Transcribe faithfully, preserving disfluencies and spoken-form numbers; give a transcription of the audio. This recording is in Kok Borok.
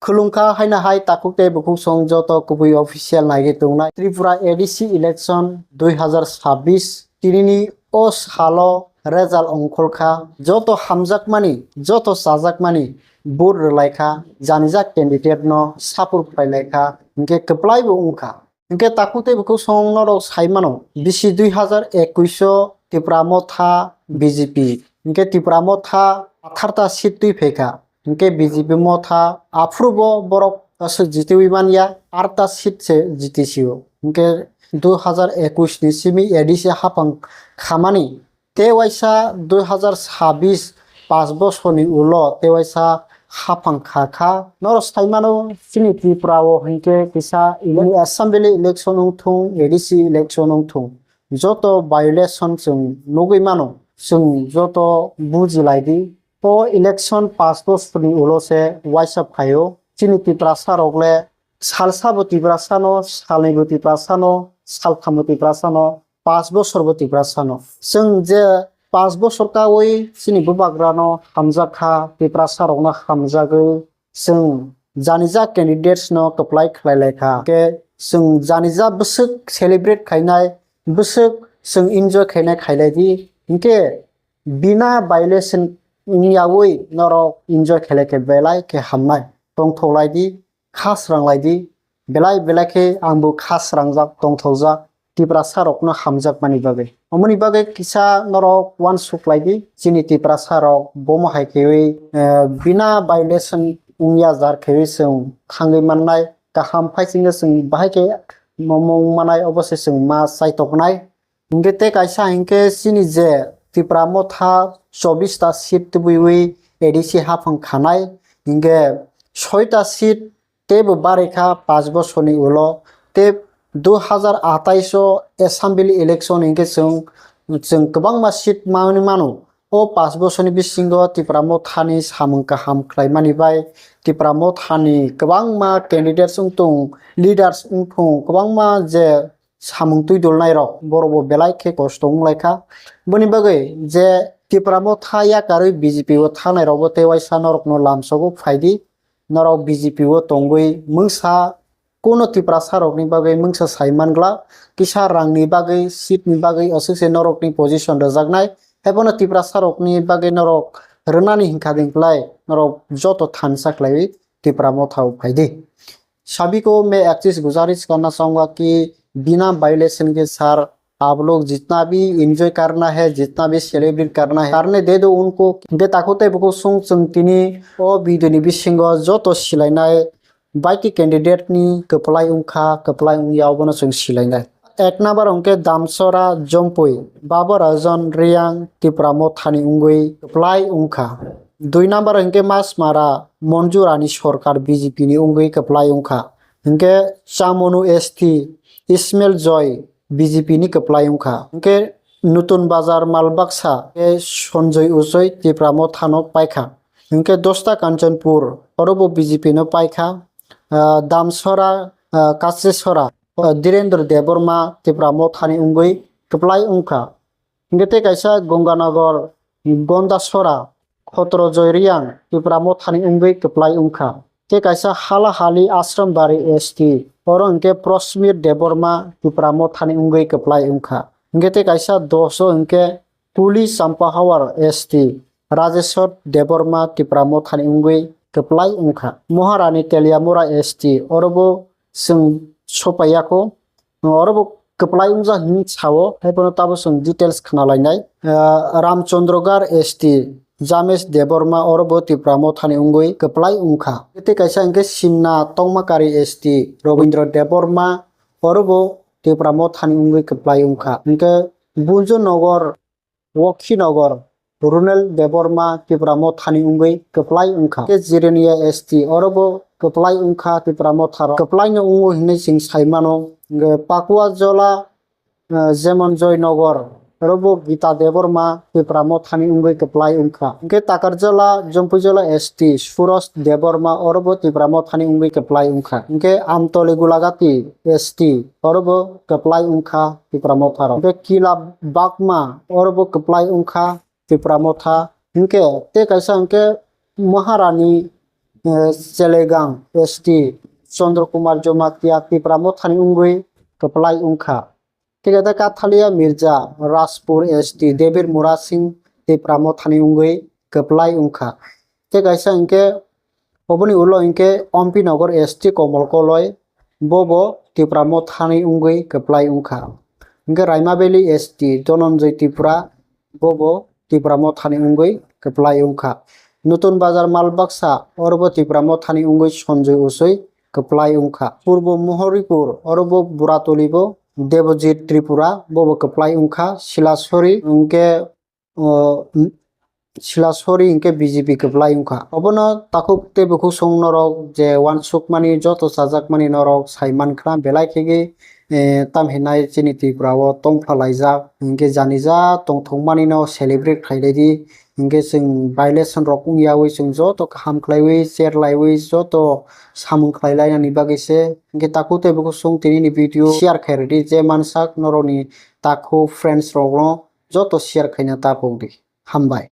Khulumkha haino hai takhuk tei bukhuk song joto kubui official naigwi tongnai. Tripura A D C election dui hazar sabbish tinini o salo result ongkhorkha. Joto hamjakmani, joto chajakmani vote rwlaikha, janijak candidate no support khlailaikha, hinkhe kwplaibo wngkha. Hinkhe takhuk tei bukhuk song norok sai mano, bisi dui hazar ekush o Tipra Motha B J P, hinkhe Tipra Motha atharta seat twi phaikha, hinkhe B J P Motha aphuru bo borok aswk jitiwi manya, atta seat se jiti sio. Hinkhe dui hazar ekush ni simi A D C haphang khamani, tei waisa dui hazar sabbish, panch bosorni ulo tei waisa haphang kha kha. Norok sai mano, chini Tripura o hinkhe kisa ele-, assembly election wng thung, A D C election wng thung, joto violation chwng nugwi mano, chwng joto buji lai di. O election panch bosorni ulo se waisa phaio. Chini Tiprasa rok le salsa bo Tiprasa no, salnwi bo Tiprasa no, saltham bo Tiprasa no, panch bosor bo Tiprasa no. Chwng je panch bosor kawi chini bubagra no hamjak kha, Tiprasa rok no hamjagwi chwng janija candidates no kwplai khlai lai kha. Hinkhe chwng janija bwswk celebrate khainai, bwswk chwng enjoy khainai khailai di. Hinkhe bina violation wngyawi norok enjoy khailai khe belai khe hamnai, tongthok lai di, kha srang lai di, belai belai khe ang bo kha srangjak, tongthokjak, Tiprasa rok no hamjakmani bagwi. Omoni bagwi kisa norok uansuk lai di, chini Tiprasa rok bomo hai khewi, eh, bina violation wngya jar khewi chwng thangwi mannai, kaham phai chwngno chwng bahai khe momo wng manai, obo se chwng ma chaitoknai. Hinkhe tei kaisa hinkhe chini je Tipra Motha chobbish ta seat tubuiwi A D C haphang khanai, hinkhe soi ta seat teibo barikha panch bosorni ulo, tei dui hazar atais o assembly election hinkhe chwng, chwng kwbangma seat manwi mano. O panch bosorni bisingo Tipra Mothani samung kaham khlaimani bai Tipra Mothani kwbangma candidates wng tong, leaders wng thung, kwbangma je samung twi dulnai rok, borok bo belai khe kosto wng lai kha. Boni bagwi je Tipra Motha yakarwi B J P o thangnai rok bo tei waisa norok no lamsogo phai di, norok B J P o tongwi mungsa kuno Tiprasa rok ni bagwi mungsa sai man glak, kisa rang ni bagwi, seat ni bagwi aswk se norok ni position rwjaknai, haiphano Tiprasa rok ni bagwi norok rwnani hinkha ding klai, norok joto thansa khlaiwi Tipra Motha o phai di. सभी को मैं एक चीज गुजारिश करना चाहूंगा कि बिना वायलेशन के सर आप लोग जितना भी एंजॉय करना है, जितना भी सेलिब्रेट करना है, करने दे दो उनको। Hinkhe takhuk tei bukhuk song chwng tini o video ni bisingo joto silainai baiki candidate ni kwplai wngkha, kwplai wngya obono chwng silainai. Ek number hwnkhe Damsora Jompui, Baba Rajan Reang Tipra Mothani wngwi kwplai wngkha. Dui number hwnkhe Masmara Monju Rani Sorkar B J P ni wngwi kwplai wngkha. Hwnkhe Chamonu S T Ismail Joy B J P ni kwplai wngkha. Hwnkhe Nutun Bazar Malbaksa khe Sonjoy Uchoi Tipra Mothano paikha. Hwnkhe Dosta Kanchanpur orobo B J P no paikha. Ah, Damsora, ah, Kachesora, ah, Dhirendra Debbarma Tipra Mothani wngwi kwplai wngkha. Hwnkhe tei kaisa Gonganagar Gondasora Khotrojoy Reang Tipra Mothani wngwi kwplai wngkha. Tei kaisa Halahali Ashrambari S T, oro hwnkhe Prosmir Debbarma Tipra Mothani wngwi kwplai wngkha. Hwnkhe tei kaisa doso hwnkhe Kuli Champahawar S T Rajeshwar Debbarma Tipra Mothani wngwi kwplai wngkha. Moharani Teliamura S T orobo chwng sopaiyakho. Oro bo kwplai wngjak hinwi sao, haiphano tabo chwng details khna lainai. Ah, Ramchandrogar S T James Debbarma oro bo Tipra Mothani wngwi kwplai wngkha. Tei kaisa hwnkhe Simna Tongmakari S T Robindra Debbarma oro bo Tipra Mothani wngwi kwplai wngkha. Hwnkhe Bunju Nogor Wokhinagar Runel Debbarma Tipra Mothani wngwi kwplai wngkha. Khe Jirania S T oro bo kwplai wngkha Tipra Motha rok. Kwplai no wngo hinwi chwng sai mano. Hwnkhe Pakua Jola, eh, Jemonjoy Nogor oro bo Gita Debbarma Tipra Mothani wngwi kwplai wngkha. Hwnkhe Takarjola, Jompuijola S T Suraj Debbarma oro bo Tipra Mothani wngwi kwplai wngkha. Hwnkhe Amtoli Gulagati S T oro bo kwplai wngkha Tipra Motha rok. Hwnkhe Kila Bakma oro bo kwplai wngkha Tipra Motha. Hwnkhe tei kaisa hwnkhe Maharani eh, Chelegang S T Chandra Kumar Jamatia Tipra Mothani wngwi kwplai wngkha. Thikhe Kathalia Mirza Rajpur S T Debir Mura Singh Tipra Mothani wngwi kwplai wngkha. Tei kaisa hinkhe oboni ulo hinkhe Ompi Nagar S T Komol Koloi bobo Tipra Mothani wngwi kwplai wngkha. Hinkhe Raima Valley S T Dhananjay Tripura bobo Tipra Mothani wngwi kwplai wngkha. Nutun Bazar Malbaksa orobo Tipra Mothani wngwi Sanjoy Usoi kwplai wngkha. Purbo Mohoripur orobo Buratolibo Debojit Tripura bobo kwplai wngkha. Silasori hinkhe o, Silasori hinkhe B J P kwplai wngkha. Obono takhuk tei bukhuk song norok je uansukmani joto chajakmani norok sai mankha belai khegwi, eh, tam hinai chini Tripura o tongpha laijak hinkhe janija tongthokmani no celebrate khlai laidi hinkhe chwng violation rok wngyawi chwng joto kaham khlaiwi cher laiwi joto samung khlai lainani bagwi se hinkhe takhuk tei bukhuk song tini ni video share khai rwdi je mansak norokni takhuk friends rok no joto share khaina ta pokdi. Hambai.